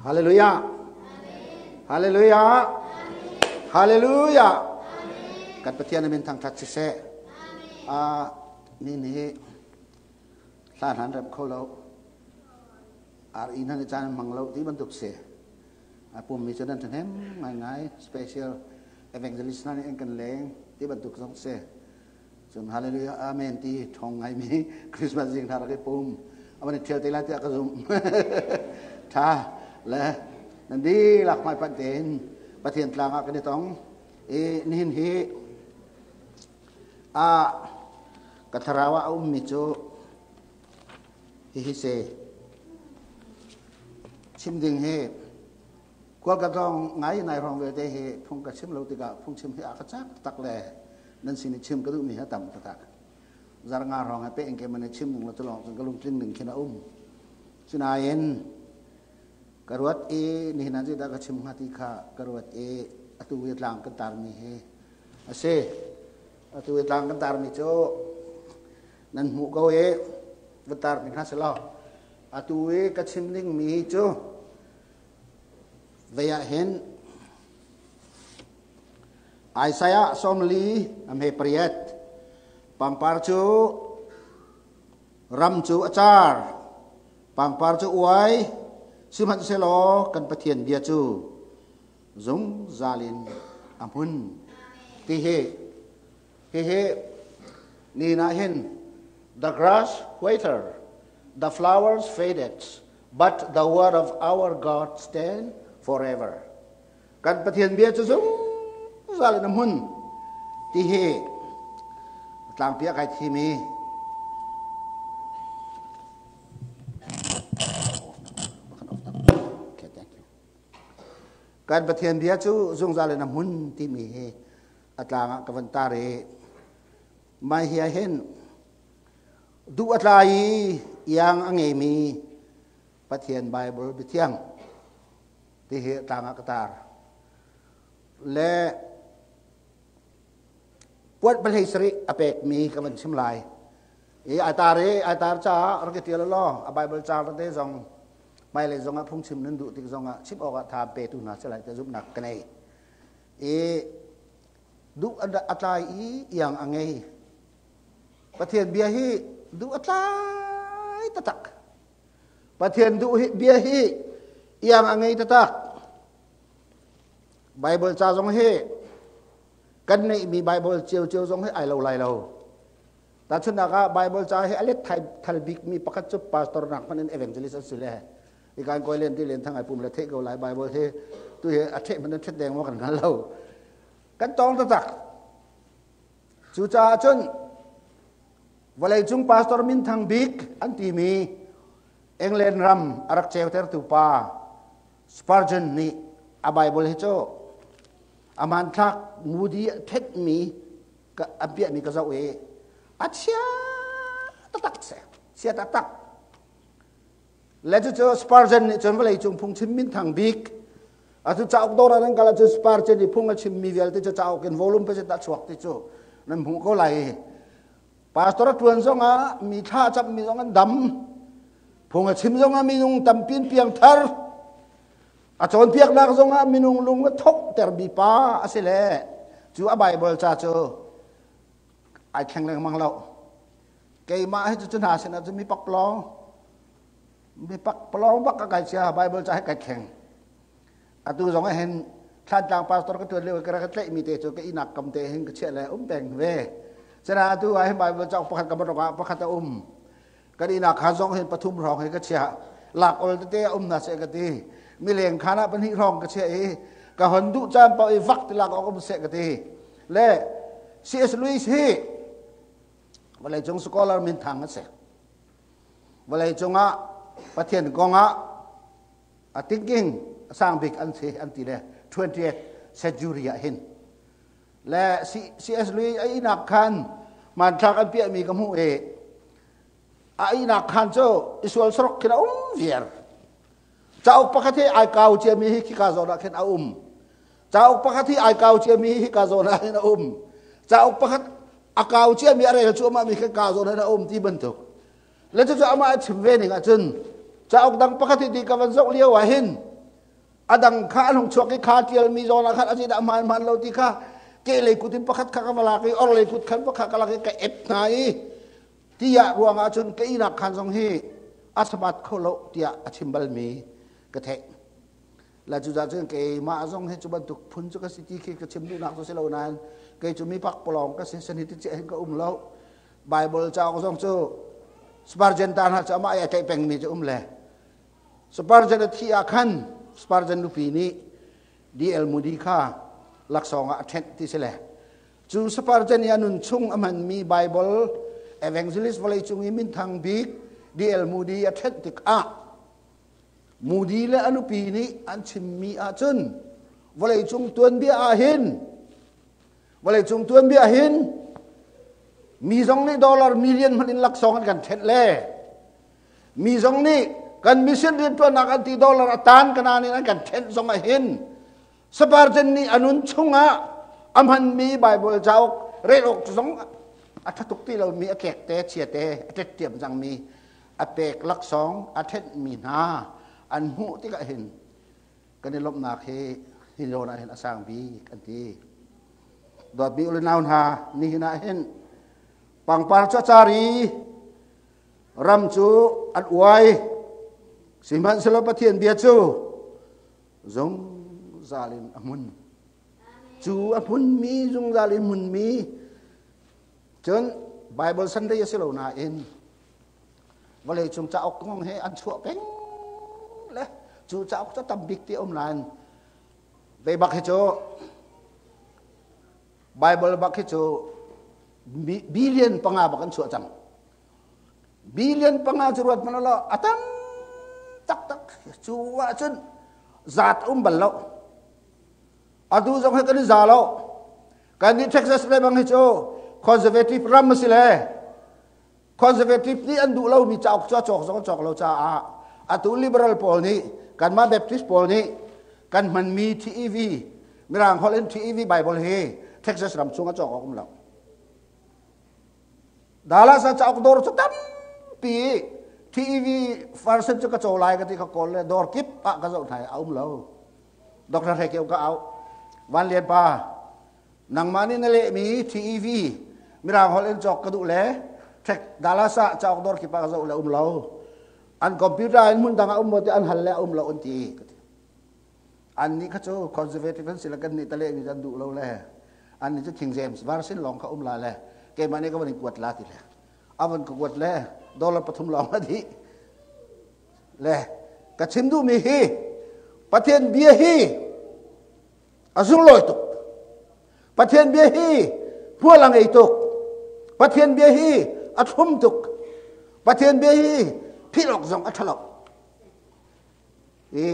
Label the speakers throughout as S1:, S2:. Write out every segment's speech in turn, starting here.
S1: Hallelujah. Hallelujah. Hallelujah. Kan Pathian min thangthat siseh. Ah ni ni hlan han rem kho lo. Ar in han caan mang lo ti bantuk si. A pum mi cu nan ṭhahnem ngaingai special evangelist hna nih an kan leng ti bantuk zong si. Cun hallelujah amen ti ṭhawng ngaimi Christmas zing hna rak i pum. A van i ṭhial te lai tiah ka zumh. Ṭha le nan dihlak hmaipanh tein Pathian tlang ah kan i tong. I nihin hi a ka thlarau ah a ummi cu hihi si. Chim ding hi Khual ka tlawng ngai nai hrawng vialte hi phung ka chim lo tikah phungchim hi a ka cak tak le nan sin i chim ka duhmi hi a tam taktak. Zarnga hrawng he pe in ke man i chim ning lo tulong cun ka lungtling ning khin a um. Sinain ka ruat i nihin ah zeidah ka chim hnga ti kha ka ruat i atu i tlang kan tarmi hi a si. Atu i tlang kan tarmi cu nan hmuh ko i va tar ding hna selaw atu i ka chim dingmi cu Vei ah hin Isaiah 40 a hme pariat pangpar cu ram cu a car pangpar cu uai sihmanhsehlaw kan Pathian bia cu zungzal in a hmun ti hi hihi ni ah hin the grass wither the flowers faded but the word of our God stand forever. Kan Pathian bia cu zungzal in a hmun ti hi tlangpi ah kai thim i kan Pathian bia cu zungzal in a hmun timi hi a tlang ah ka van tar i mai hi ah hin Duh a tlai i iang a ngeimi Pathian Baibal biathiang ti hi tlang ah ka tar. Le puat pahlei sarih a pekmi ka van chim lai. I ai tar i ai tar caah rak i ṭial law a Baibal ca te zong hmailei zong ah phungchim nan duh tik zong ah chim awkah tha petu hna si lai ti zumhnak ka nei. I duh a tlai i iang a ngei. Pathian bia hi duh a tlai taktak. Pathian duh hi bia hi iang a ngei taktak. Bible ca zong hi kan neihmi Bible cio cio zong hi ai lo lai lo. Tahchunhnak ah Bible ca hi a let thal bikmi pakhat cu pastor nak hmanh in evangelist an si le ikan koi len ti len thang ai pum le theih ko lai Bible hi tu hi a theh hmanh thet deng maw kan hngal lo. Kan tong taktak. Cucaah cun vawleicung pastor minthang bik an timi England ram a rak ceutertu pa Spurgeon nih a Bible hi cu a hmanthlak Moody a thetmi a piahmi ka zoh i a chia taktak si chia taktak le cucu Spurgeon nih cun vawleicung phungchim minthang bik atu cauk dawr ah nan kal ahcun Spurgeon i phung a chimmi vialte cu cauk in volume pazet ah chuak ti cu nan hmuh ko lai. Pastor a ṭuan zongah mi thla a cammi zong an dam. Phung a chim zongah minung tampi in piang thar. A cawnpiaknak zongah minung lung a thoktermi pa a si le cu a Bible ca cu ai thleng lengmang lo. Keimah hi cu hna sinah cun mi pakpalawng mi pakpalawng bak ka kai cia Bible ca hi kai thleng. Atu zong ah hin Thlantlang pastor ka ṭuan lio ka rak tlaihmi te cu ka inak kam te hin ka chiah le um peng ve. Cuna atu ah hin Bible cauk pakhat ka barok ah pakhat a um. Kan inak kha zong hin pathum hrawng hi ka chiah. Lak ol tete a um na seh ka ti. Mileng khan ah pahnih hrawng ka chiah i ka hon duh caan paoh i vak ti lak awk um seh ka ti. Le C.S. Lewis hi vawleicung scholar minthang a si. Vawleicung ah Pathian kong ah a thinking sang bik an si an ti le 20th century ah hin le CS Lewis a inak khan hmanthlak an piahmi ka hmuh i a inak khan cu isual sarok khin a um viar cauk pakhat hi ai kau ciami hi khika zawn ah khin a um cauk pakhat hi ai kau ciami hi hika zawn ah hin a um cauk pakhat a kau ciami a rel cuahmah mi kha ka zawn ah a um ti bantuk le cucu amah a chim ve ning ahcun cauk dang pakhat hi ti ka van zoh lio ah hin. Adang kha an hung chuak i kha tialmi zawn ah khan a zeidah hmaan hmaan lo ti kha kehlei kut in pakhat kha ka va lak i orhlei kut khan pakhat ka lak i ka ep hna i tiah ruangah cun ka ihnak khan zong hi a sabat kho lo tiah a chim balmi ka theih. La cucaah cun keimah zong hi cu bantuk phun cu ka si ti khi ka chim duhnak cu si lo nain kei cu mi pakpalawng ka si sani ti chiah hin ka um lo. Bible cauk zong cu Spurgeon ta hna cu amah i a tlaih pengmi cu um le Spurgeon a thih ah khan Spurgeon nupi nih D.L. Moody kha laksawng ah a ṭhenh ti si le cu Spurgeon i a nun chung a hmanmi Bible evangelist vawleicung i minthang bik D.L. Moody a ṭhenh tikah Moody le a nupi nih an chimmi ahcun vawleicung tuanbia ah hin vawleicung tuanbia hin mi zong nih dollar million hmanh in laksawng an kan ṭhenh le Mi zong nih kan mission rianṭuannak an ti dollar a tan kanan in an kan ṭhenh zong ah hin Spurgeon nih a nun chungah a hmanmi Bible cauk rel awk zong a ṭha tuk ti lomi a tlek te chia te a ṭetṭiam cangmi a pek laksawng a ṭhenhmi hna an hmuh tikah hin kan i lawmhnak hi hi zawn ah hin a sang bik an ti. Dawtmi u le nau hna nihin ah hin pangpar cu a car i Ram cu an uai. Sihmanhsehlaw Pathian bia cu zungzal in a hmun. Cu a hmunmi zungzal in hmunmi cun Bible Sunday a si lo nain vawleicung cauk kong he an chuah peng le cu cauk cu tam bik ti um nain ve bak hi cu Bible bak hi cu billion panga bak an chuah cang. Billion panga cu ruat hmanh law a tam taktak cu ahcun zaat um bal lo. Atu zong hi kan i za lo. Kan nih Texas le bang hi cu conservative ram a si le conservative nih an duh lomi cauk cu a cawk zong a cawk lo caah atu liberal pawl nih kanmah Baptist pawl nih kan hmanmi TEV Mirang holh in TEV Bible hi Texas ram chung a cawk awk um lo. Dallas ah cauk dawr cu tampi TEV version cu ka caw lai ka ti ka kawl le dawr kip ah ka zoh hna i a um lo. Dr. Hre Kio ka auh. Van Lian pa, nangmah nih na lehmi TEV Mirang holh in cawk ka duh le Dallas ah cauk dawr kip ah ka zoh le um lo. An computer in hmun dang ah um maw ti an hal le a um lo an ti. An nih kha cu conservative an si le kan nih tale mi an duh lo le an nih cu King James version lawng kha um la le keimah nih ka van in kuat la ti le a van ka kuat le dollar pathum lawng a dih le ka chim duhmi hi Pathian bia hi a sunglawi tuk Pathian bia hi hmual a ngei tuk Pathian bia hi a thlum tuk Pathian bia hi philh awk zong a ṭha lo I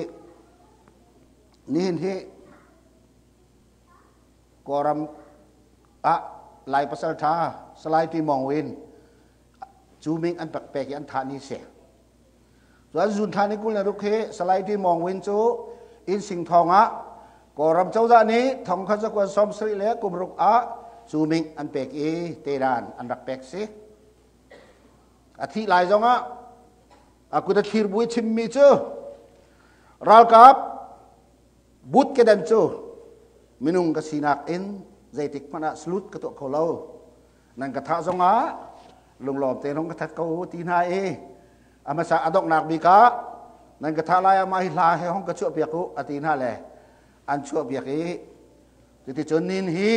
S1: nihin hi Kawlram ah Lai pasal ṭha Salai Pi Mawng Win cu ming an pek pek i an thah ni si. Cun zun thla ni 26 hi Salai Pi Mawng Win cu inn sing thong ah Kawlram cozah nih thong khat zakuan 70 le kum ruk ah cu ming an pek i tedan an rak pek si. A thih lai zongah a kut a thlir bu i chimmi cu ralkap but kedan cu minung ka sinak in zeitik hmanh ah salute ka tuah kho lo nan ka thah zongah lunglawm te hong ka that ko ti hna i a hmasa a donghnak bik ah nan ka thah lai ah mah hi hla he hong ka chuah piak u a ti hna le an chuah piak i cuticun nin hi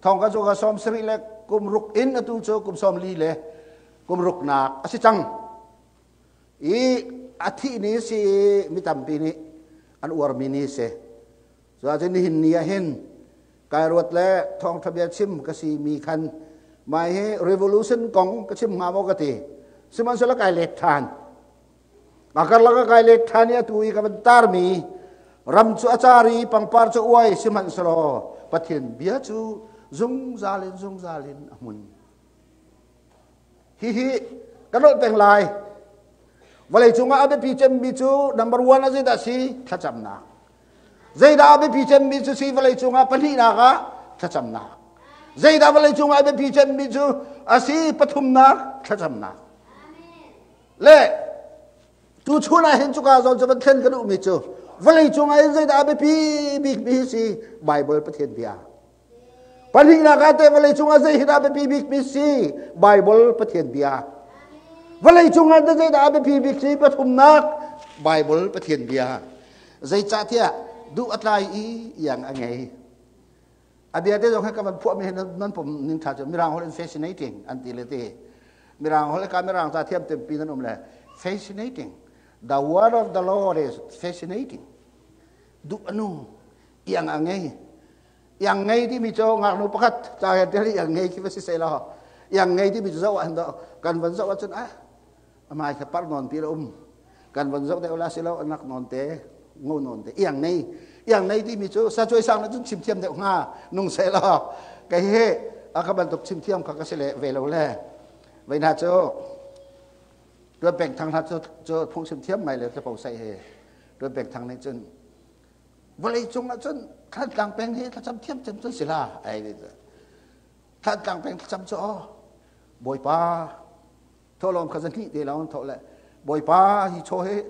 S1: thong ka cu ka 70 le kum ruk in atu cu kum 40 le kum ruknak a si cang i a thih ni si mi tampi nih an uarmi ni si cu ahcun nihin ni ah hin kai ruat le thawngtha bia chim ka si mi khan mai hi revolution kong ka chim hnga maw ka ti sihmanhsehlaw kai let than a karlak a kai let than i atu i ka van tarmi ram cu a car i pangpar cu uai sihmanhsehlaw Pathian bia cu zungzal in zungzal in a hmun Hihi kan rolh peng lai. Vawleicung ah a biapi cemmi cu number one ah zeidah si? Thlacamnak. Zeidah a biapi cemmi cu si vawleicung ah pahnihnak ah thlacamnak. Zeidah vawleicung ah a biapi cemmi cu a si pathumnak thlacamnak. Le tu chun ah hin cuka zawn cu van thlen ka duhmi cu Vawlei cungah in zeidah a biapi bikmi si? Bible Pathian bia. Pahnihnak ah teh vawlei cungah zei hi dah biapi bikmi si? Bible Pathian bia. Vawlei cungah teh zeidah a biapi bik si? Pathumnak Bible Pathian bia. Zeicahtiah duh a tlai i iang a ngei. A bia te zong he ka van phuah mi he nan pom ning tha cu Mirang holh in fascinating an ti le ti. Mirang holh ka Mirang ca thiam tempi nan um le fascinating. The word of the Lord is fascinating. Duh anu iang a ngei. Iang ngei timi cu ngaknu pakhat ca he tel iang ngei khi va si seh law. Iang ngei timi cu zoh ah kan van zoh ahcun ah amai kha par nawn pi um. Kan van zoh deuh la si lo anak nawn te ngo nawn te iang nei. Iang nei timi cu sa cuai sang na cun chim thiam deuh hnga nung seh law. Kei he a ka bantuk chim thiam kha ka si le ve lo le. Vei hna cu Tuan Peng Thang hna cu cu phungchim thiam ngai le tlapo sai he Tuan Peng Thang nih cun vawlei cung ah cun Thlantlang peng hi thlacam thiam cem cun si la ai ti Thlantlang peng thlacam cu aw Bawipa thawhlawm kha zahnih te lawng thawh le Bawipa hi chaw hi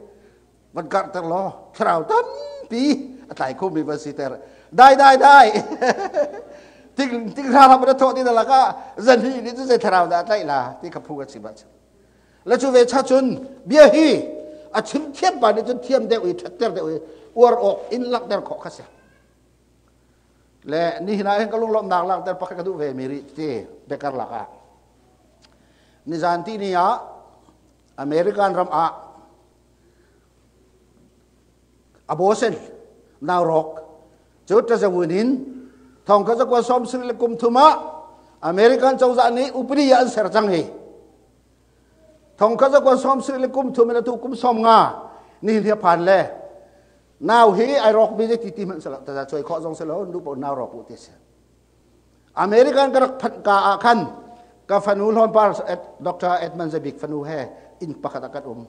S1: van karhter law thlarau tampi a tlai kho mi van siter dai dai dai ting ting hra lam na thawh ti na laka zahnih ni cu zei thlarau dah tlaih la ti kha phu ka chim ah le cu ve cha cun bia hi a chim thiam pa nih cun thiam deuh i ṭhatter deuh i uar awk in langhter khawh kha si le nihin ah hin ka lunglawmhnak langhter pakhat ka duh ve mi rih ti biakar lak ah nizan ti ni ah American ram ah abortion nau rawk cu ṭazawun in thong kha zakua sawm sarih le kum thum ah American cozah nih upadi ah an ser cang hi. Thong kha zakua sawm sarih le kum thum in atu kum 50 ni hi phan le nau hi ai rawk mi ti ti hmanh selo taza choi khawh zong selo nu po nau rawk u ti si. American ka rak phanh ka ah khan ka fanu hlawn par Dr. Edmund Zabik fanu he inn pakhat ah kan um.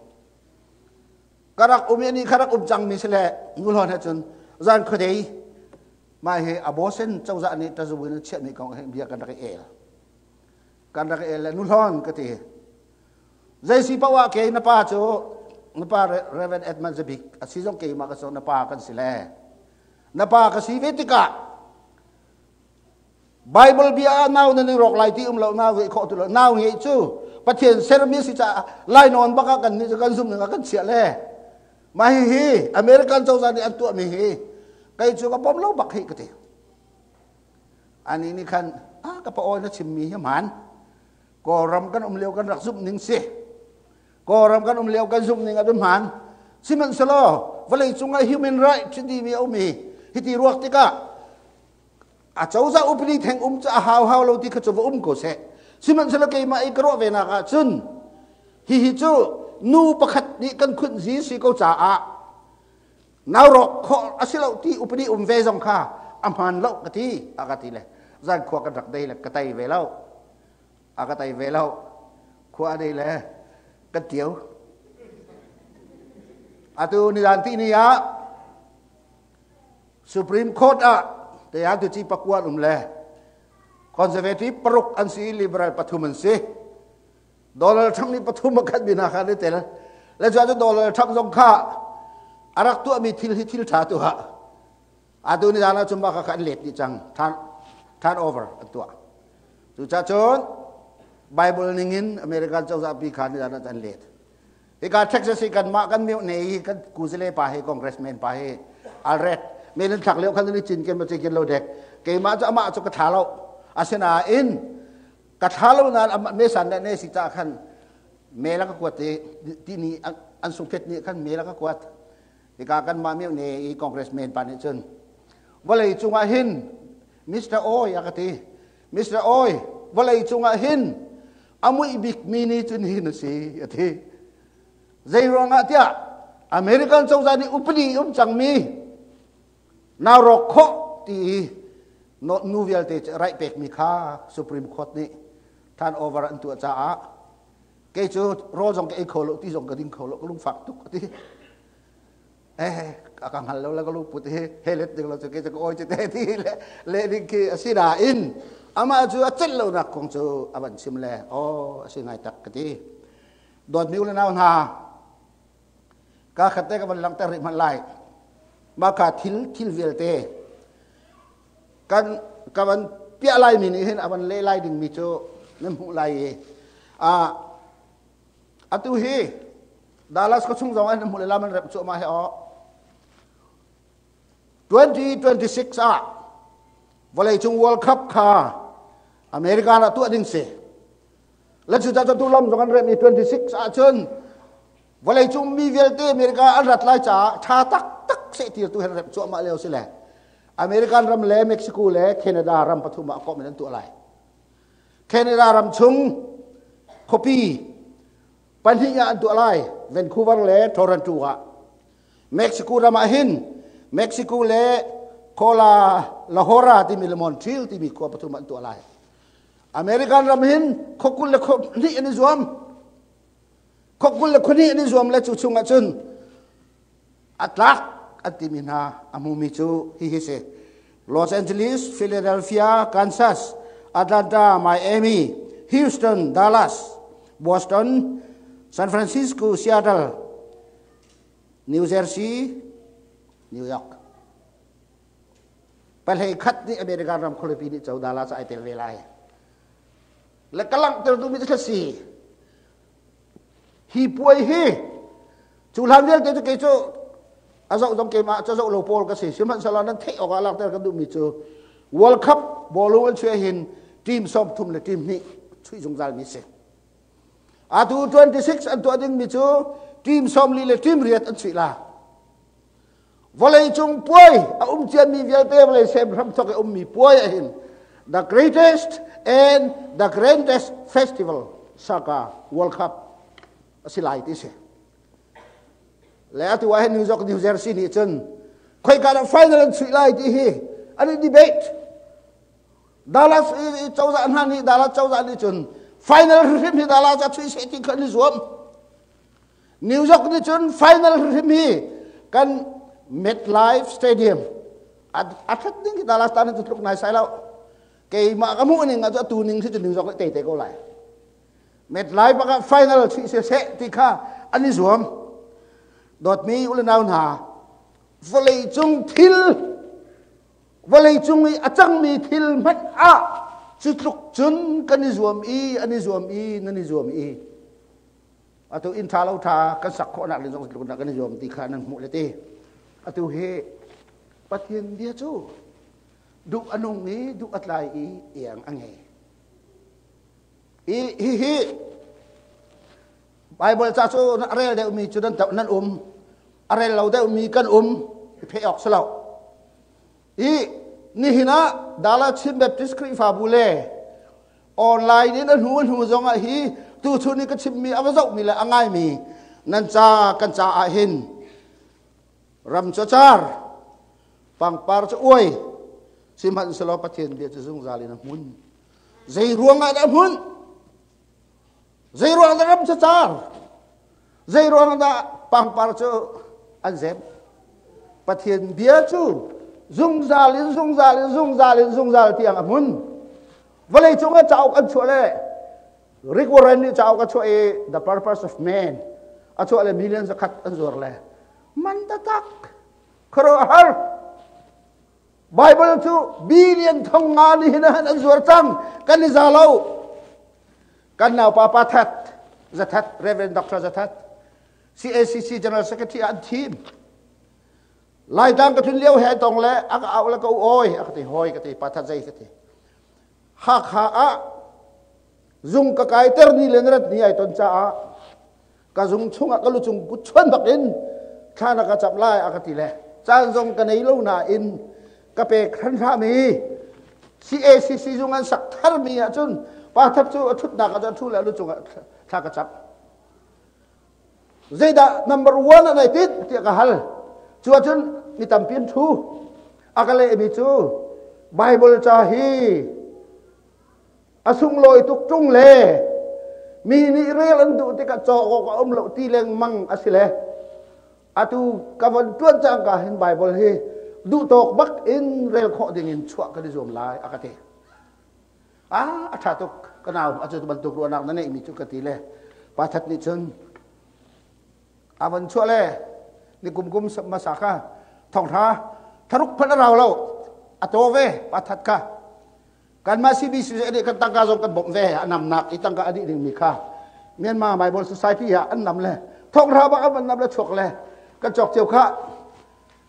S1: Ka rak um i ni kha rak um cang mi si le nu hlawn he cun zan khuadei mah hi abortion cozah nih tazuin an chiahmi kong hi bia kan rak i el. Kan rak i el le nu hlawn ka ti. Zei si paoh ah kei na pa cu na pa Reverend Edmund Zabik a si zong keimah ka so na pa kan si le. Na pa ka si ve tikah Bible bia ah nau nan i rawk lai ti um lo nau ngeih khawh tu lo nau ngeih cu Pathian sermi si caah lainawn bak ah kan nih cu kan zumh ning ah kan chiah le mah hihi American cozah nih an tuahmi hi kei cu ka pom lo bak hi ka ti. Ani nih khan ah ka pa awi na chimmi hi hmaan Kawlram kan um lio kan rak zumh ning si. Kawlram kan um lio kan zumh ning a hmaan. Sihmanhsehlaw vawlei cungah human right timi a um i hiti ruak tikah a cozah upadi theng um cu a hau hau lo ti kha cu va um ko seh. Sihmanhsehlaw keimah i ka ruah ve nak ah cun hihi cu nu pakhat nih kan khunh zi si ko caah nau rawk khawh a si lo ti upadi um ve zong kha a hmaan lo ka ti a ka ti le zan khua kan rak dei le ka tai ve lo a ka tai ve lo khua dei le kan tio atu nizan ti ni ah Supreme Court ah te tu ci pakuan um le Conservative paruk an si Liberal pathum an si Donald Trump nih pathum a khat mi hna kha an i tel le cu Donald Trump zong kha a rak tuahmi thil hi thil ṭha tu ah atu ni zan ah cun mah kha an let dih cang turn over an tuah cucaah cun Bible ningin American cozah pi kha ni zan ah an let Hika Texas hi kanmah kan mioh ne i kan kuzale pa hi congressman pa hi alret men an thlak lio khan ni cin ken ma cin lo dek keimah cu amah cu ka thla lo asinain ka thla lo nain me san le ne si ca khan me la ka kuat i ti ni an sungphet ni khan me la ka kuat hika kanmah mioh ne i congressman pa nih cun vawlei cungah hin Mr. Oi a ka ti Mr. Oi vawlei cungah hin a muih bikmi nih cun hin a si a ti zei ruangah tiah American cozah nih upadi um cangmi nau rawk khawh ti i nu vialte right pekmi kha Supreme Court nih turn over an tuah caah kei cu rawl zong ka ei kho lo ti zong ka ding kho lo ka lungfak tuk a ti eh a ka hngal lo le ka lungput hi helet ding lo cu ke cu ka oi cu te ti le le ding khi a si nain amah cu a celh lonak kong cu a van chim le aw a si ngai tak ka ti dawtmi u le nau hna ka khat te ka van langhter rih hmanh lai. Mah kha thil thil vialte kan ka van piah laimi nih hin a van leh lai dingmi cu nan hmuh lai i atu hi Dallas ka chung zong an hmuh le lam an rep cuahmah he aw. 2026 ah vawleicung World Cup kha America ah tuah ding si. Le cu ca tu lam zong an rem i 26 ah cun vawleicung mi vialte America an rat lai caah tha taktak seh tir tu hen rem cuahmah lio si le American ram le Mexico le Canada ram pathum ah kawm in an tuah lai. Canada ram chung khuapi pahnih ah an tuah lai Vancouver le Toronto ah. Mexico ram ah hin Mexico le Kola Lahora timi le Montreal timi khua pathum an tuah lai. American ram hin khua 20 le khua hnih an i zuam. Khua 20 le khua hnih an i zuam le cu chung ah cun a tlak an timi hna a hmumi cu hihi si. Los Angeles, Philadelphia, Kansas, Atlanta, Miami, Houston, Dallas, Boston, San Francisco, Seattle, New Jersey, New York. Pahlei khat nih American ram khualipi nih co Dallas ai tel ve lai. Le ka langhter duhmi cu si. Hi puai hi cu hlan vialte cu kei cu a zoh zong keimah cu zoh lo pawl ka si. Sihmanhsehlaw nan theih awk ah langhter ka duhmi cu World Cup bawlung an chuah hin team 30 le team hnih chuih zungzal mi si. Atu 26 an tuah dingmi cu team 40 le team riat an chuih la. Vawleicung puai a um ciami vialte vawlei sem hramthok i ummi puai ahhin the greatest and the grandest festival saka World Cup a si lai ti si. Le atu ah hin New York New Jersey nih cun khoika dah final an chuih lai ti hi an i debate. Dallas i cozah hna nih Dallas cozah nih cun final hrim hi Dallas a chuih seh ti kha an i zuam. New York nih cun final hrim hi kan MetLife Stadium a that ding hi Dallas tan cu tluk nai sai lo. Keimah ka hmuh ning ah cu atu ning khi cu New York nih tei te ko lai. MetLife ah final chuih se seh ti kha an i zuam. Dawtmi u le nau hna, vawlei cung thil vawlei cung i a cangmi thil hmanh ah cu tluk cun kan i zuam i an i zuam i nan i zuam i atu inn ṭha lo ṭha kan sak khawhnak ding zong tluk kan i zuam ti kha nan hmuh le ti atu hi Pathian bia cu duh a nung i duh a tlai i iang a ngei i hihi Bible ca cu a rel deuhmi cu nan nan um a rel lo deuhmi kan um i pheh awk si lo i nihin ah Dala Chin Baptist Khrihfabu le online in a hnu a hnu zong ah hi tuchun i ka chimmi a va zohmi le a ngaimi nan ca kan ca ah hin ram cu car pangpar cu uai sihmanhsehlaw Pathian bia cu zungzal in a hmun. Zei ruangah dah a hmun? Zei ruang dah ram cu car? Zei ruang dah pangpar cu an zem? Pathian bia cu zungzal in zungzal in zungzal in zungzal tiang a hmun. Vawlei cung ah cauk an chuah le Rick Warren nih cauk a chuah i The Purpose of Man a chuah le million zakhat an zuar le man taktak khuaruahhar. Bible cu billion thong nga ni hin an zuar cang kan i za lo. Kan naupa pa That Zathat Reverend Dr. Zathat CACC General Secretary an thim. Laitlang ka tlun lio he tong le a ka au le ka u oi a ka ti hoi ka ti pa That zei ka ti. Hakha ah zung ka kai ter ni le na rat ni ai ton caah ka zung chungah ka lu cung kut chuan bak in thla na ka cap lai a ka ti le caan zong ka nei lo nain ka pek hranhram i CACC zung an sak tharmi ahcun pa thap cu a thutnak ah cun thu le lu cungah thla ka cap. Zeidah number one ah nai tit tiah ka hal. Cu ahcun mi tampi an thu. A ka lehmi cu Bible ca hi a sunglawi tuk ṭung le mi nih rel an duh tikah cawk awk a um lo ti lengmang a si le atu ka von ṭuan cangka hin Bible hi duh tawk bak in rel khawh ding in chuah kan i zuam lai a ka ti. Ah, a ṭha tuk ka nau a cu bantuk ruahnak na neihmi cu ka ti le pa that nih cun a von chuah le ni kum kum hmasa kha Thawngtha tharuk phanh a rau lo. A to ve pa that kha. Kanmah CBC nih kan tangka zong kan bawmh ve a namnak i tangka a dih dingmi kha Myanmar Bible Society ah an nam le thawngtha bak an nam le chuak le kan cawk cio kha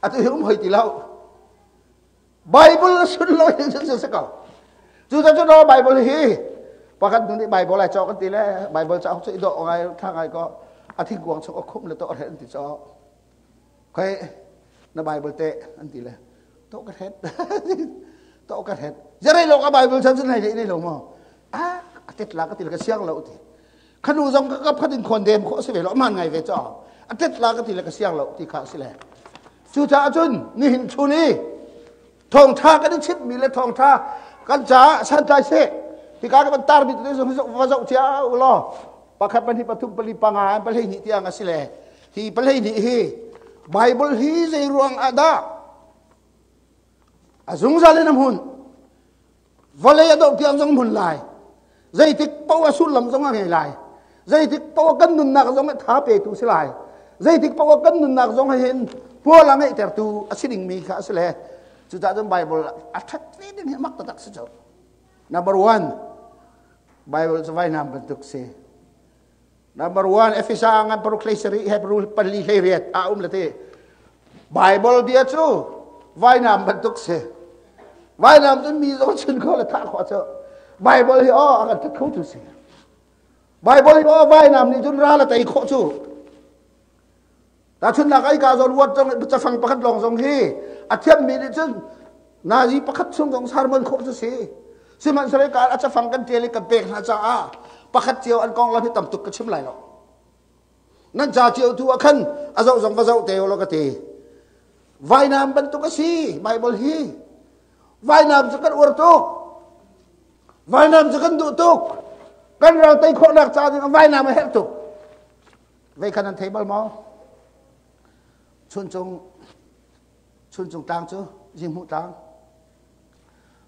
S1: atu hi um hoi ti lo. Bible sunlawi in si ko. Cu cu no Bible hi pakhat nu nih Bible ai cawk an ti le Bible cauk cu i dawh ngai tha ngai ko a thingkuang chung a khum le to a an ti cawk. Khoi na Bible te an ti le to ka het to ka het zerei lo ka Bible chan cun hei nei lo mo ah a tet la ka ti le ka siang lo ti khanu zong ka kap khat in khon dem kho si ve lo man ngai ve cho a tet la ka ti le ka siang lo ti kha si le cucaah cun nihin chun i thawngtha kan i chimhmi le thawngtha kan caah santlai seh hika ka van tar mi te zong va zoh cia u law pakhat pahnih pathum pali panga palei hnih tiang a si le hi palei hnih hi Bible hi zei ruang ah dah a zungzal in a hmun vawlei a doh tiang zong hmun lai zeitik paoh a sullam zong a ngei lai zeitik paoh kan nunnak zong a tha petu si lai zeitik paoh kan nunnak zong hin pual a ngeihtertu a si dingmi kha a si le cucaah cun Bible a ṭhat ve ding hi mak taktak si cu number one Bible cu vainam bantuk si number one Efesa ngan paruk hlei sarih Hebrew pali hlei riat a um le te Bible bia cu vainam bantuk si vainam cu mi zong chun kho le thah khawh cu Bible hi aw a kan that kho tu si Bible hi aw vainam nih cun ral a tei khawh cu Tahchunhnak ai ka zawn word zong cafang pakhat lawng zong hi a thiammi nih cun nazi pakhat chung zong sermon khawh cu si. Sihmanhsehlaw ka a cafang kan tial i kan pek hna caah pakhat cio an konglam hi tam tuk ka chim lai lo. Nan ca cio tu ah khan a zoh zong va zoh te law ka ti. Vainam bantuk a si Bible hi. Vainam cu kan uar tuk. Vainam cu kan duh tuk. Kan ral tei khawhnak ca ding ah vainam a herh tuk. Vei khan an thei bal maw? Chuncung Chuncung tlang cu Zinghmuh tlang.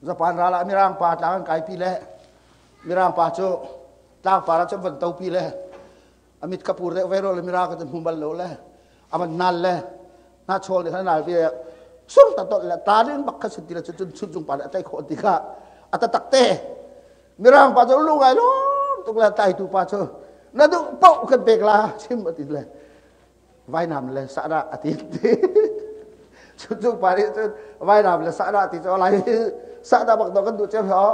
S1: Japan ral ah Mirang pa tlang an kaipi le Mirang pa cu tlangpar ah cun van topi le a mit kha pur deuh ve ro le Mirang ka hmu bal lo le a van nal le na chawl nih khan nal pi sur ta tolh le ta ding bak kha sin ti le cun Chuncung pa nih a tei khawh ti kha a ta tak te Mirang pa cu lu ngai lawm tuk le taitu pa cu na duh paoh kan pek la chim a ti le vainam le sahdah a ti cu pa nih cun vainam le sahdah ti cu lai sahdah bak dawh kan duh cem ho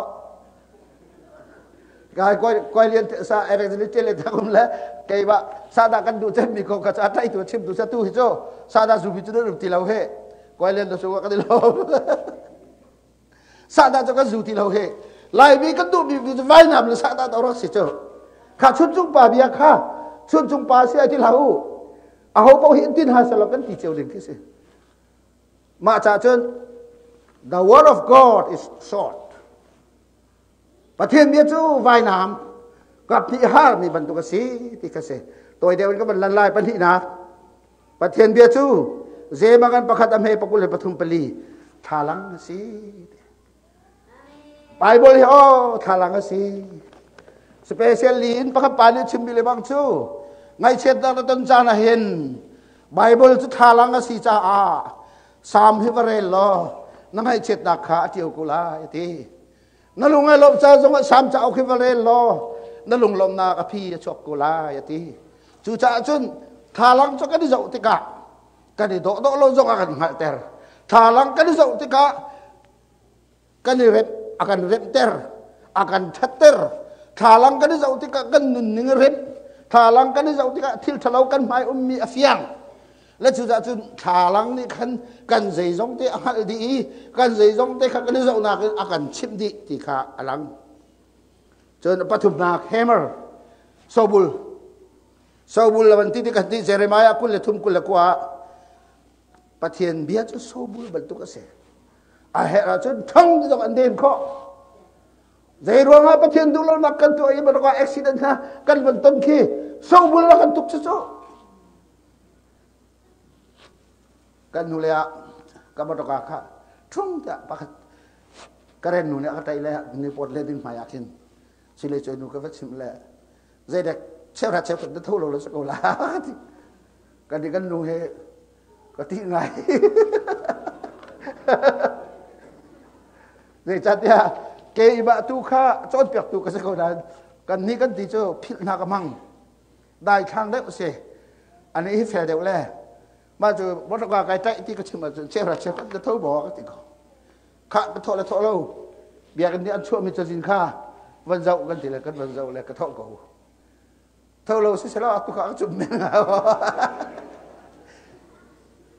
S1: kai koi koi lian sa evangelist le thakum le keima sahdah kan duh cem mi ko ka cha tai tu chim tu sa tu hi chu sahdah zu bi chu nu ti lo he koi lian do su ka ti lo Sahdah cu kan zu ti lo he. Laimi kan duhmi cu vainam le sahdah to rak si cu. Kha Chuncung pa bia kha Chuncung pa si ai ti hlah u. Aho paoh hi in tin ha selaw kan ti cio ding khi si. Mah ca cun the word of God is short. Pathian bia cu vainam kap nih harmi bantuk a si ti kha si. Tawi deuh in ka van lan lai pahnihnak. Pathian bia cu zeimagan pakhat a hme pakul le pathum pali thlalang a si. Bible hi aw thlalang a si. Specially in pakhat pa nih chimmi le bang cu ngaihchiatnak na ton caan ah hin Bible cu thlalang a si caah Salm hi va rel law na ngaihchiatnak kha a ṭio ko lai a ti. Na lung ai lawmh ca zongah Salm cauk hi va rel law na lunglawmhnak a phi a chuak ko lai a ti. Cucaah cun thlalang cu kan i zoh tikah kan i dawh dawh lo zong a kan hngalhter. Thlalang kan i zoh tikah kan i remh a kan remhter, a kan ṭhatter. Thlalang kan i zoh tikah kan nunning a remh. Thlalang kan i zoh tikah thil ṭhalo kan hmai ummi a fiang. Le cucaah cun thlalang nih khan kan zeizong te a hngalh dih i kan zeizong te kha kan i zohnak in a kan chimh dih ti kha a lang. Cun pathumnak hammer sobul sobul lawan ti kan ti Jeremiah 23 21 Pathian bia cu sobul bantuk a si. A herh ahcun thong zong an den khawh. Zei ruangah Pathian duh lonak kan tuah i bantuk accident hna kan van ton khi sobul la kan tuk cu cu. Kan hnu le ah ka motor kha thung tiah pakhat Karen nu nih a ka ṭaih le nipawt le ding hmai ah khin sile cuai nu ka va chimh le zeidek cheuhra cheukhat na tho lo le si ko la ti kan kan nu he Ka ti ngai. Zeicahtiah keimah tu kha cawnpiaktu ka si ko nain kan nih kan ti cu philh hna ka hmang. Daithlang deuh si. Ani hi fel deuh le. Mah cu motorka kai tlaih ti ka chim ahcun cheuhra cheukhat ka tho maw ka ti ko. Khah ka thawh le thawh lo. Biakinn nih an chuahmi cazin kha van zoh kan ti le kan van zoh le ka thawh ko. Tho lo si selaw atu kha ka chum men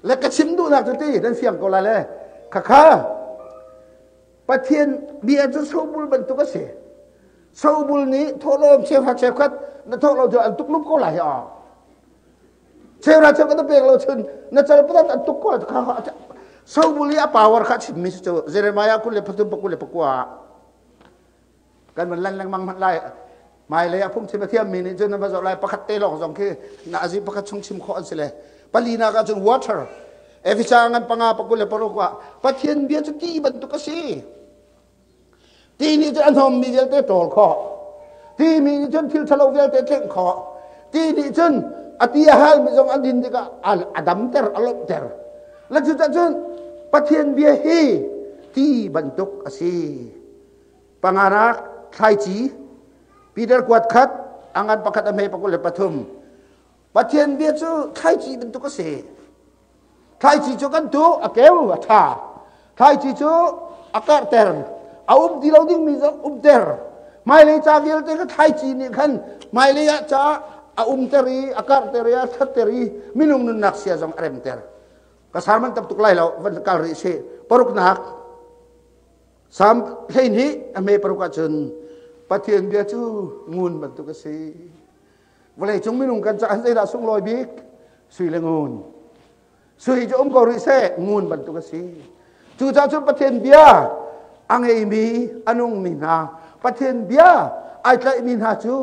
S1: le ka chim duhnak cu ti nan fiang ko lai le khakha Pathian bia cu sobul bantuk a si. Sobul nih thawhlawm cheuhra cheukhat na thawh lo cu an tuk lup ko lai a. Cheuhra cheukhat na pek lo cun na cal patat an tuk ko kha sobul i a power kha chimmi cu Jeremiah 23 29 kan van lan lengmang hmanh lai. Hmailei ah phungchim a thiammi nih cun nan va zoh lai. Pakhat te lawng zong khi na azi pakhat chung chim khawh an si le. Palinak ah cun water. Efesa ngan 5 26 ah Pathian bia cu ti bantuk a si. Ti nih cun a hnawmmi vialte ṭawl khawh. Ti mi nih cun thil ṭhalo vialte tlengh khawh. Ti nih cun a ti a halmi zong an din tikah a damter, a lawmhter. Le cucun Pathian bia hi ti bantuk a si. Panganak thlaici Peter kuat khat angan pakhat a hme 23. Pathian bia cu thlaici bantuk a si. Thlaici cu kan tu a keu a ṭha. Thlaici cu a karhter. A um ti lo dingmi zong umter. Hmailei ca vialte kha thlaici nih khan hmailei ah ca a umter i a karhter i a ṭhatter i minung nunnak sia zong a remter. Ka sarman tam tuk lai lo van kal rih sih. Paruknak Salm 12 a hme 6 ahcun Pathian bia cu ngun bantuk a si. Vawleicung minung kan caah zeidah sunglawi bik? Sui le ngun. Sui cu um ko rih seh, ngun bantuk a si. Cucaah cun Pathian bia a ngeimi, a nungmi hna, Pathian bia ai tlaihmi hna cu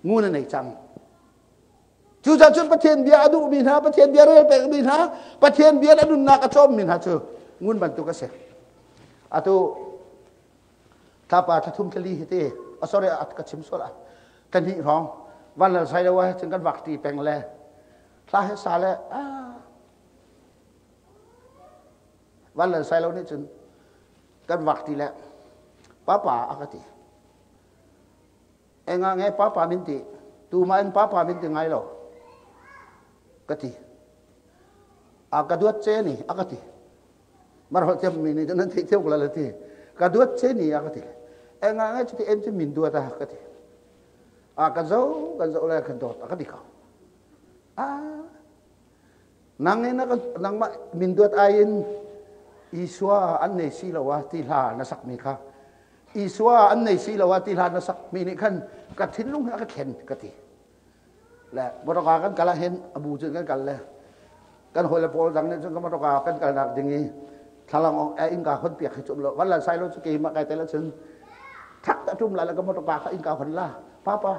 S1: ngun a nei cang. Cucaah cun Pathian bia a duhmi hna, Pathian bia rel pekmi hna, Pathian bia a nunnak a cawmmi hna cu ngun bantuk a si. Atu thlapa thla 3 thla 4 hi ti, oh, sorry, ka chim sual ah, thla 2 hrawng van lal sai lo ah cun kan vak ti peng le thla he sa le ah van lal sai lo nih cun kan vak ti le papa a ka ti. Enga nge papa min ti tu ma in papa min ti ngai lo ka ti. A ka duat che ni a ka ti. Mar hol thiam mi nih nan theih thiam ko la ti. Ka duat che ni a ka ti. Enga nge chuti em chu min duat a ka ti. A ka zo kan zo le kan dawt a ka ti ko. A nang in nangmah min duat ai in Isua an nei si lo a ti hla na sak mi kha Isua an nei si lo ah ti hlan na sak mi nih khan ka thinlung hi a ka thlen ka ti. Le motorka kan kal ah hin a bu cun kan kal le kan hawi le pawl dang nih cun ka motorka kan kalnak ding i thlalang ong eh innka hon piak hi cum lo van lan sai lo cu keimah kai tel ahcun thak ta tum la le ka motorka kha innka hon la papa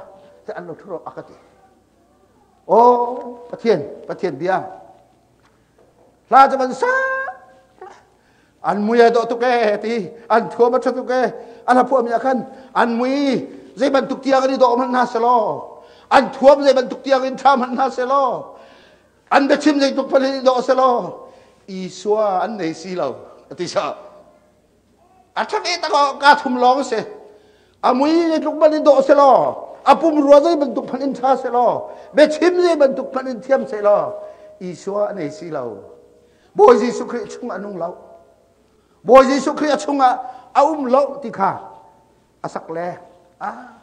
S1: te an lo thuro a ka ti. Oh Pathian Pathian bia hla cu van sa an mui ai dawh tuk ee ti an thuam a ṭha tuk ee an phuah mi ah khan an mui zei bantuk tiang in i dawh hmanh hna selaw an thuam zei bantuk tiang in ṭha hmanh hna selaw an biachim zei tuk hmanh in i dawh selaw Isua an nei si lo a ti sa a ṭha ve tak ka thum lawng si a mui zei tluk hmanh in dawh selaw a pumrua zei bantuk hmanh in ṭha selaw biachim zei bantuk hmanh in thiam selaw Isua an nei si lo. Bawi Jesuh Khrih chung a nung lo. Bawi Jesuh Khrih a chungah a um lo ti kha a sak le ah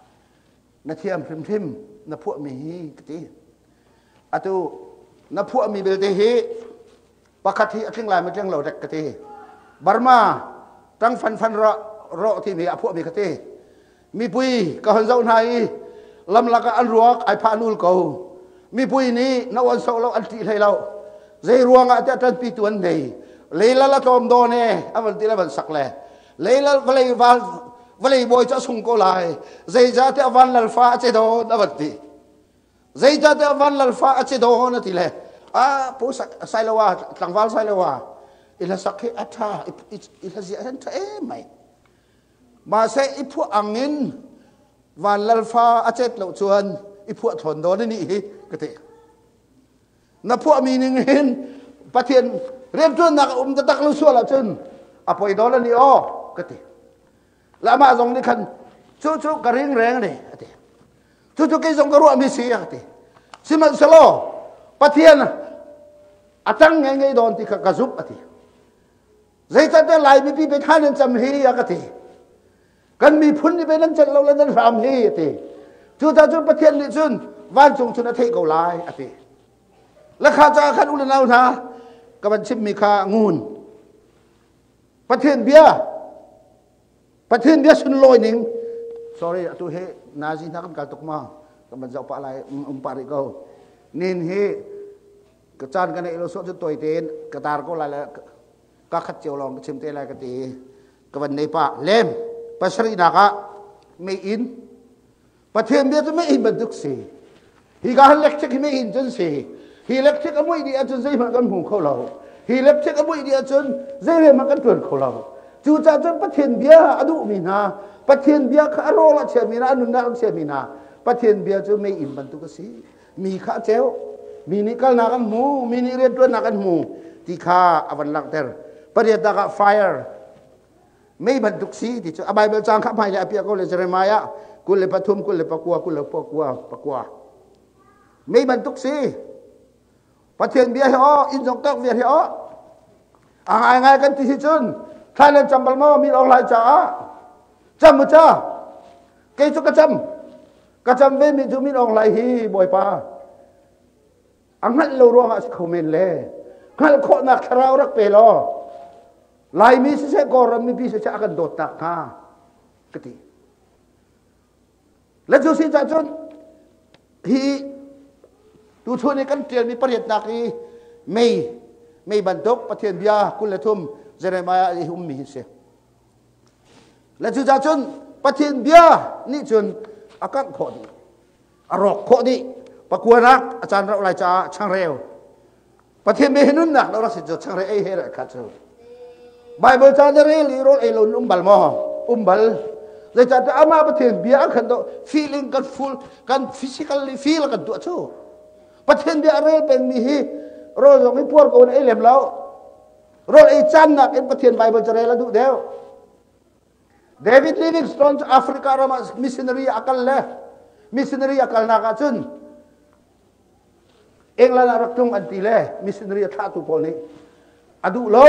S1: na thiam hrimhrim na phuahmi hi ka ti. Atu na phuahmi belte hi pakhat hi a tling lai ma tling lo dek ka ti. Burma tang fan fan ro ro timi a phuahmi ka ti. Mipui ka hon zoh hna i lamlak ah an ruak ai phah nul ko. Mipui nih na uan sok lo an ṭih hlei lo. Zei ruangah tiah ṭanpitu an nei. Leilal a tlawm dawn e a van ti le van sak le. Leilal vawlei val vawlei bawi cu a sung ko lai. Zeicahtiah tiah van lal fa a ce dawn a van ti. Zeicahtiah van lal fa a ce dawn a ti le a pu sailoa tlangval sailoa i hlasak hi a ṭha i hlazia hin ṭha em mai. Mahse i phuah ang in van lalfa a cet lo cun i phuah thawn dawn ni hi ka ti. Na phuah mi ning hin Pathian rianṭuannak a um taktak lo sual ahcun a poi dawn ani aw ka ti. La amah zong nih khan cu cu ka ring reng ne a ti. Cu cu kei zong ka ruahmi si a ti. Sihmanhsehlaw Pathian a cang ngei ngei dawn ti kha ka zumh a ti. Zeicahtiah Lai mipi pe thla nan cam hi a ka ti. Kan miphun nih pe nan celh lo le nan hram hi a ti. Cucaah cun Pathian nih cun vancung cun a theih ko lai a ti. Lakha caah khan u le nau hna ka van chimmi kha ngun. Pathian bia Pathian bia sunlawi ning sorry atu hi nazi hna kan kal tuk ma kan van zoh pah lai um pah rih ko nin hi ka caan ka neih lo so cu tawi tein ka tar ko lai le ka khat cio lawng ka chim te lai ka ti ka van nei pah lem pasarihnak ah mei inn Pathian bia cu mei inn bantuk si hi ka han electric hi mei inn cun si hi electric a muih dih ahcun zeihmanh kan hmu kho lo hi electric a muih dih ahcun zeihmanh kan tuan kho lo cucaah cun Pathian bia a duhmi hna Pathian bia kha a rawl a chiami hna a nunnak a chiami hna Pathian bia cu mei inn bantuk a si mi kha a ceu mi nih kalnak an hmu mi nih rianṭuannak an hmu ti kha a van langhter pariatnak ah fire mei bantuk si ti cu a Bible cang kha hmai le a piah ko le Jeremiah 23 29 29 mei bantuk si Pathian bia hi aw inn zong kak viar hi aw a ngai ngai kan ti si cun Thailand cam bal maw mi long lai caah cam mu ca kei cu ka cam ka cam ve mi cu min Aung Hlaing hi bawipa a hngalh lo ruangah si kho men le hngalh khawhnak thlarau rak pe law Laimi siseh Kawlram mipi siseh a kan dawt tak hnga ka ti le cu si cah cun hi tuchun i kan ṭialmi pariatnak i mei mei bantuk Pathian bia 23 Jeremiah i ummi hi si Le cucaah cun Pathian bia nih cun a kangh khawh dih, a rawk khawh dih. Pakuanak a caan rauh lai caah changreu. Pathian bia hi nunnak lo rak si cu changreu ei he rak khat cu. Bible ca na rel i rawl ei lo um bal maw? Um bal. Zeicahtiah amah Pathian bia a kan do feeling kan full kan physically feel kan tuah cu. Pathian bia a rel pengmi hi rawl zong hi puar ko in ei lem lo. Rawl ei caan nakin Pathian Bible carel a duh deuh. David Livingstone cu Africa ram ah missionary a kal le missionary a kalnak ah cun England ah rak tlung an ti le missionary a thlahtu pawl nih a duh lo.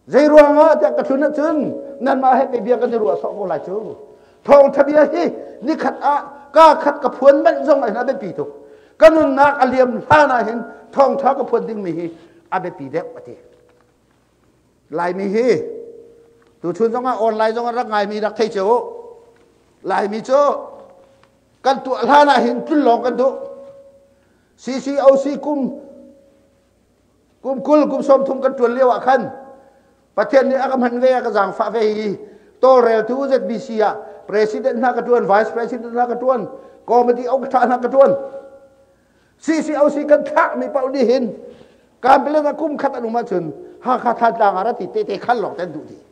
S1: Zei ruangah tiah ka tlun ahcun nanmah he bia kan i ruah sawh ko lai cu. Thawngṭha bia hi nikhat ah ka khat ka phuan manh zong ah hin a biapi tuk. Ka nunnak a liam hlan ah hin thawngṭha ka phuan dingmi hi a biapi deuh a ti. Laimi hi tuchun zongah online zong rak ngaimi rak thei cio u. Laimi cu kan tuah hlan ah hin tlun lawng kan duh. CCOC kum kum 20 kum 30 kan ṭuan lio ah khan Pathian nih a ka hman ve a ka zaangfah ve i tawlreltu ZBC ah president hna ka ṭuan vice president hna ka ṭuan committee okṭha hna ka ṭuan CCOC kan thlahmi paoh nih hin Kampilan ah kum khat an um ahcun Hakha Thantlang ah ra ti te khan lawng te an duh dih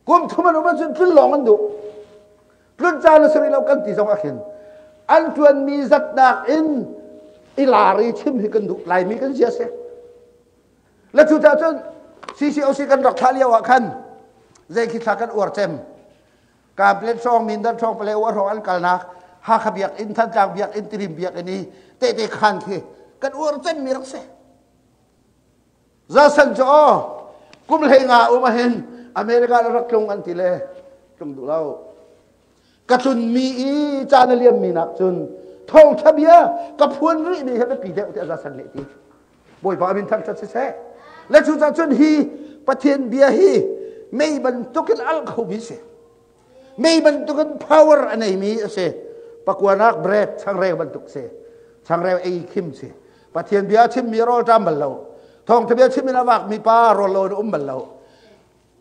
S1: kum thum an um ahcun tlun lawng an duh tlun caan a si rih lo kan ti zong ah khin an ṭuanmi zatnak in i lar i chim hi kan duh Laimi kan zia si le cucaah cun CCOC kan rak thlah lio ah khan zei khi thla kan uar cem Kamplet hrawng Mindat hrawng Pale hrawng an kalnak Hakha biakinn Thantlang biakinn Tirim biakinn i tehte khan khi kan uar cem mi rak si Zasan cu aw kum 15 um ahin America rak tlung an ti le tlung duh lo ka tlun mi i caan a liam mi nak cun thawngtha bia ka phuan rih mi he biapi deuh tiah Zasan leh ti Bawipa min thangthat siseh le cu cun hi Pathian bia hi mei bantukin al kho mi si mei bantukin power a nei mi a si pakuanak bread changreu bantuk si changreu ei khim si Pathian bia chimmi rawl ṭam bal lo thawngṭha bia chim in a vakmi pa rawl lo in um bal lo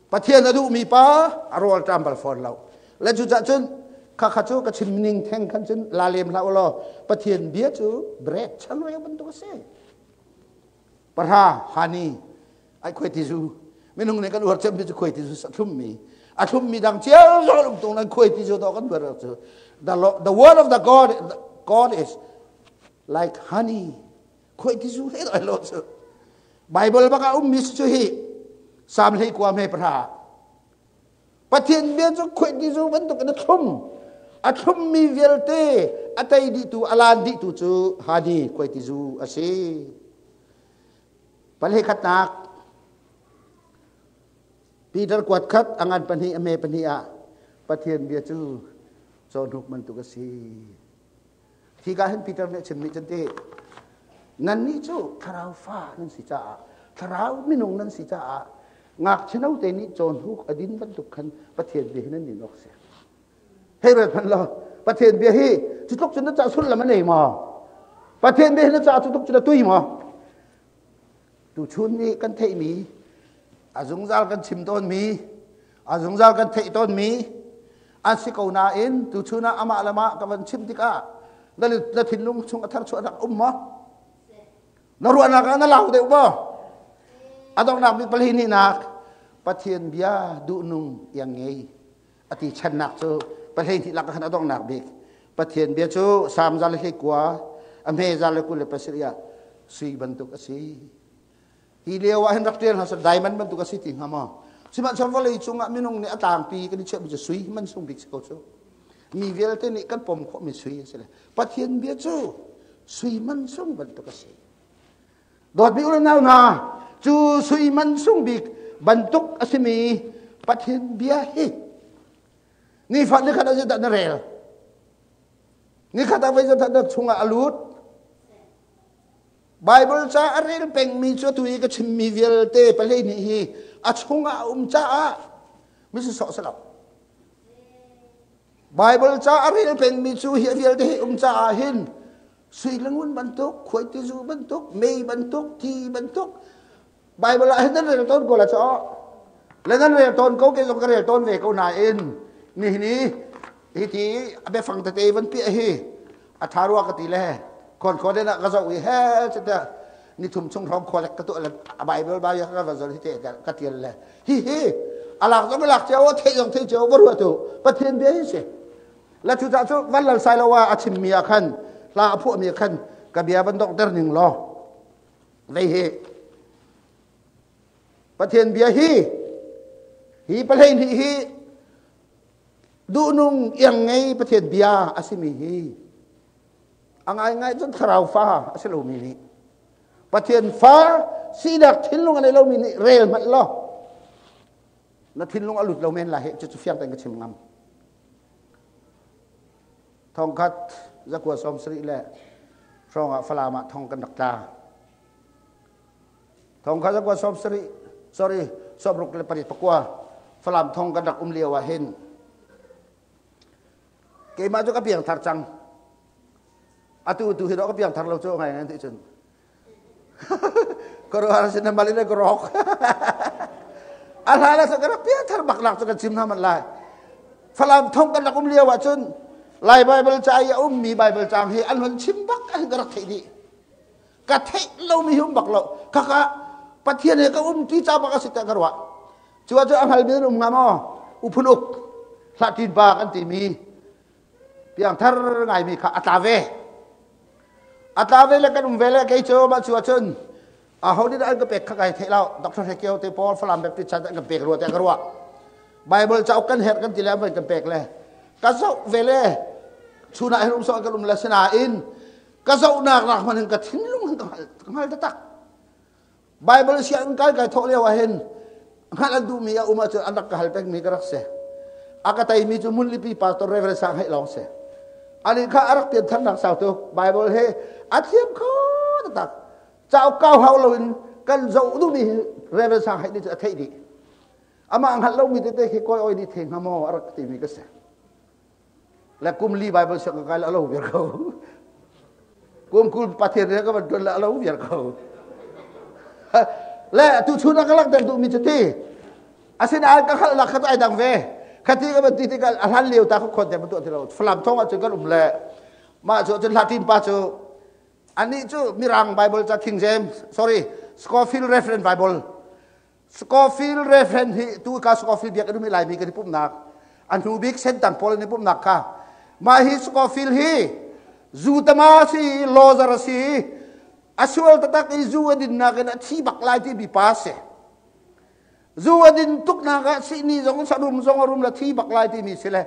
S1: Pathian a duhmi pa a rawl ṭam bal fawn lo le cucah cun khakha cu ka chim ning theng khan cun la lem hlah u law Pathian bia cu bread changreu bantuk a si pahra hani ai khuai ti zu minung nih kan uar cemmi cu khuai ti zu a thlummi a thlummi dang cio zong um tung nan khuai ti zu to kan uar cu the word of the God God is like honey. Khoi ti zu he doi lo cu. Bible bak ah ummi cu hi Sam hlei kua me pra. Pathian bia cu khoi ti zu bantuk in a thlum. A thlummi vialte a tei dihtu a lan dihtu cu hadi khoi ti zu a si. Palhe khatnak Peter kuat khat a ngan pahnih a me pahnih ah Pathian bia cu cawhnuk bantuk a si. Hi ka hin Peter nih a chimmi cun ti nannih cu thlarau fa nan si caah thlarau minung nan si caah ngakchia note nih cawhnuk a din bantuk khan Pathian bia hi nan din awk si. Hei rel hmanh law Pathian bia hi cu tluk cun na ca sullam a nei maw? Pathian bia hi na ca cu tluk cun a tui maw? Tuchun nih kan theihmi, a zungzal kan chim tawnmi, a zungzal kan theih tawnmi an si ko nain tuchun ah amah le mah ka van chim tikah na, na thinlung chung a tharchuahnak um maw? Na ruahnak ah na lau deuh maw? A donghnak bik pahnih Pathian bia duhnung iang ngei a ti channak cu pahleihnih lak khan a donghnak bik Pathian bia cu Salm za le hlei kua a hme za le 27 ah sui bantuk a si. Hi lio ah hin rak ṭial hna seh diamond bantuk a si ti hnga maw? Sihmanhsehlaw vawlei cungah minung nih a tlangpi kan i chiahmi cu sui man sung bik si ko cu. Mi vialte nih kan pom khawhmi sui a si le Pathian bia cu sui man sung bantuk a si. Dawtmi u le nau hna, cu sui man sung bik bantuk a simi Pathian bia hi nifa nikhat ah zeidah na rel? Nikhat ah voi zeidah na chungah a lut? Bible ca a rel pengmi cu atu i ka chimmi vialte palei nih hi a chungah a um caah mi sawh si lo. Bible ca a rel pengmi cu hi vialte hi um caah hin sui le ngun bantuk, khuaitizu bantuk, mei bantuk, ti bantuk Bible ah hin nan rel tawn ko la chaw. Le nan rel tawn ko ke zong ka rel tawn ve ko nain nihin i hi ti a biafang tete van piah hi a tha rua ka ti le khon khon in ka zoh i he chita ni thum chung hrawng khualek ka tuah le a Bible ba ya ka va zol hi te ka tial le hi hi alak zong alak cio thei zong thei cio va ruah tu Pathian bia hi si la cu ca cu van lal sai lo a chim mi ah khan hla a phuah mi ah khan ka bia van dok ter ning law vei hi Pathian bia hi hi palei nih hi duhnung iang ngei Pathian bia a simi hi a ngaingai cun thlarau fa a si lomi nih Pathian fa sinak thinlung a nei lomi nih rel hmanh law na thinlung a lut lo men lai he cucu fiang tein ka chim ngam thongkhat zakua sawm sarih le hrawng ah Falam ah thong kan rak tla thongkhat zakua sawm sarih sorry sawmruk le pariat pakua Falam thong kan rak um lio ah hin Keimah cu ka piangthar cang. Atu tu hi ka piangthar lo cu ngai ngai ti cun. Ka ruah sin na malin ka rok. A hla la ka rak piangthar bak lak cu kan chim hna man lai. Falam thong kan rak um lio ah cun Lai Bible ca i a ummi Bible cang hi an hon chim bak an ka rak theih dih. Ka theih lomi hi um bak lo. Kaka Pathian he ka um ti ca bak a si ta ka ruah. Cu ah cu a hngalmi an um hnga maw? Uphun uk hlatin pa kan timi piangthar ngaimi kha a tla ve. A tla ve le kan um ve le kei cu mah cu ahcun aho nih dah an ka pek kha kai theih lo. Dr. Hekio te Paul Falam Baptist Church an kan pek rua tiah ka ruah. Bible cauk kan herh kan ti le an van kan pek le ka zoh ve le chun ah hin um sawh kan um le sinain ka zohnak nak hmanh in ka thinlung ka hngal taktak. Bible sianginn kai kai thawk lio ah hin hngalh an duhmi a um ahcun an rak ka hal pengmi ka rak si. A ka teimi cu Munlipi Pastor Reverend Sang Hei lawng si. Ani kha a rak pian tharnak sau tuk. Bible he a thiam kho taktak. Cauk kau hau loin kan zoh duhmi Reverend Sang Hei nih cu a theih dih. Amah hngalh lomi tete khi kawi oi nih thei hnga maw a rak timi ka si. Le kum li Bible siang ka kai la lo viar ko. Kum kul Pathian he ka van tuan la lo viar ko. Le tu chun ka lak dang duhmi cu ti. Asinain ka khalh lak kha ai dang ve. Khati ka van ti tikah a hlan lio ta kha khon te tuah ti lo. Falam thong ah cun kan um le mah cu cun Latin pa cu anih cu Mirang Bible ca King James sorry Scofield Reference Bible Scofield Reverend hi tu ka Scofield biakinn um i Laimi kan i pumhnak a hnu bik sentang pawl an i pumhnak kha mah hi Scofield hi zutama si lawzer a si. A sual taktak i zu a dinnak in a thi bak lai ti mi pa si. Zu a din tuk nak ah sihni zong sarum zong a rum la thi bak lai ti mi si le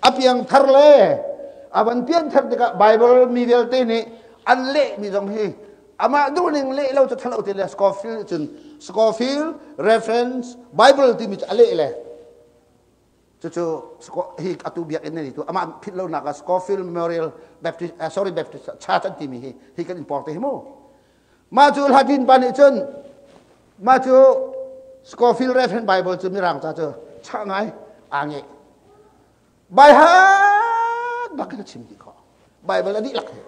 S1: a piang thar le a van pian thar tikah Bible mi vialte nih an leh mi zong hi amah duhning leh lo cu thalo ti le Scofield cun Scofield Reference Bible timi cu a leh le cucu hi atu biakinn nan tu amah phit lo nak ah Scofield Memorial Baptist sorry Baptist Church an timi hi hi kan in por te hi mu. Mah cu Latin pa nih cun mah cu Scofield Reference Bible cu mirang ca cu chah ngai aa ngeih bai hat bak in a chim dih khawh Bible a dihlak hi.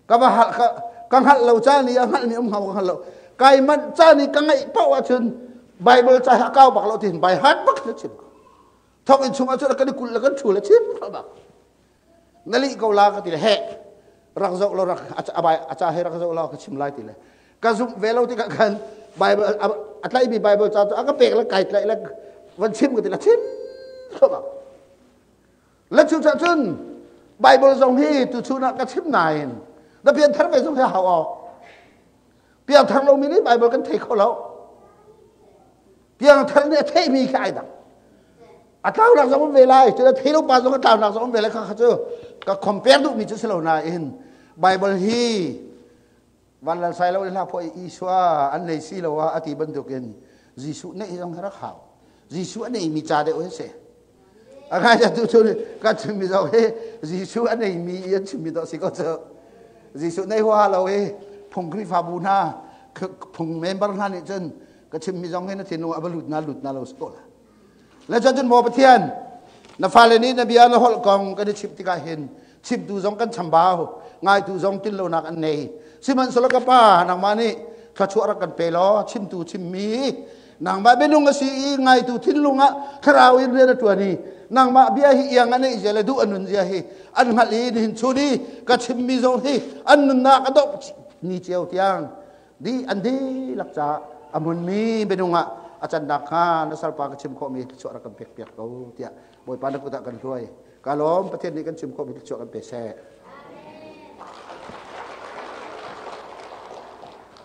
S1: Ka va hal ka ka hngalh lo caan i a hngalhmi um hnga ka hngal lo. Kai manh caan i ka ngaih paoh ahcun Bible ca hi a kau bak lo tiin by heart bak na chim. Thawk in chung ahcun kan i kulh le kan thu le chim bak. Na lih ko la ka ti le he rak zoh lo rak abai a ca he rak zoh lo ka chim lai ti le ka zumh ve lo tikah khan Bible a tlaihmi Bible ca cu a ka pek le kai tlaih le van chim ka ti le chim bak. Le cucaah cun Bible zong hi tuchun ah ka chim nain na pianthar ve zong hi hau awk. Piangthar lomi nih Bible kan thei kho lo. Piangthar nih a theihmi khi ai dang. A tlaunak zong um ve lai, cun a thei lo pa zong a tlaunak zong um ve lai kha cu ka compare duhmi cu si lo nain Bible hi van lal sai lo hla phuah Isua an nei si lo ah a ti bantukin Jesuh neih zong rak hau. Jesuh a neimi ca deuh hi si. A ngai tu cu ka chimmi zong hi Jesuh a neimi i an chimmi dawh si ko cu. Jesuh nei huaha lo i phung Khrihfabu hna phung member hna nih cun ka chimmi zong hi na thinlung a va lut na lut na lo si ko la. Le cun maw Pathian, na fale nih na bia na holh kong kan i chimh tikah hin chimtu zong kan chambau, ngaitu zong tinlonak an nei. Sihmanhsehlaw ka Pa, nangmah nih thluachuah rak kan pe law chimtu chimmi nangmah bianung a si i ngaitu thinlung ah thlarau in rian a ṭuan i nangmah bia hi iang a neih zia le duh a nun zia hi an hngalh i nihin chun i ka chimmi zong hi an nunnak a dongh ni cio tiang di an dihlak caah a hmunmi minung ah a cannak kha na salpa ka chim khawhmi thluachuah rak kan pek piak ko tiah Bawipa na kut ah kan hluai. Ka lawm. Pathian nih kan chim khawhmi thluachuah kan pe seh.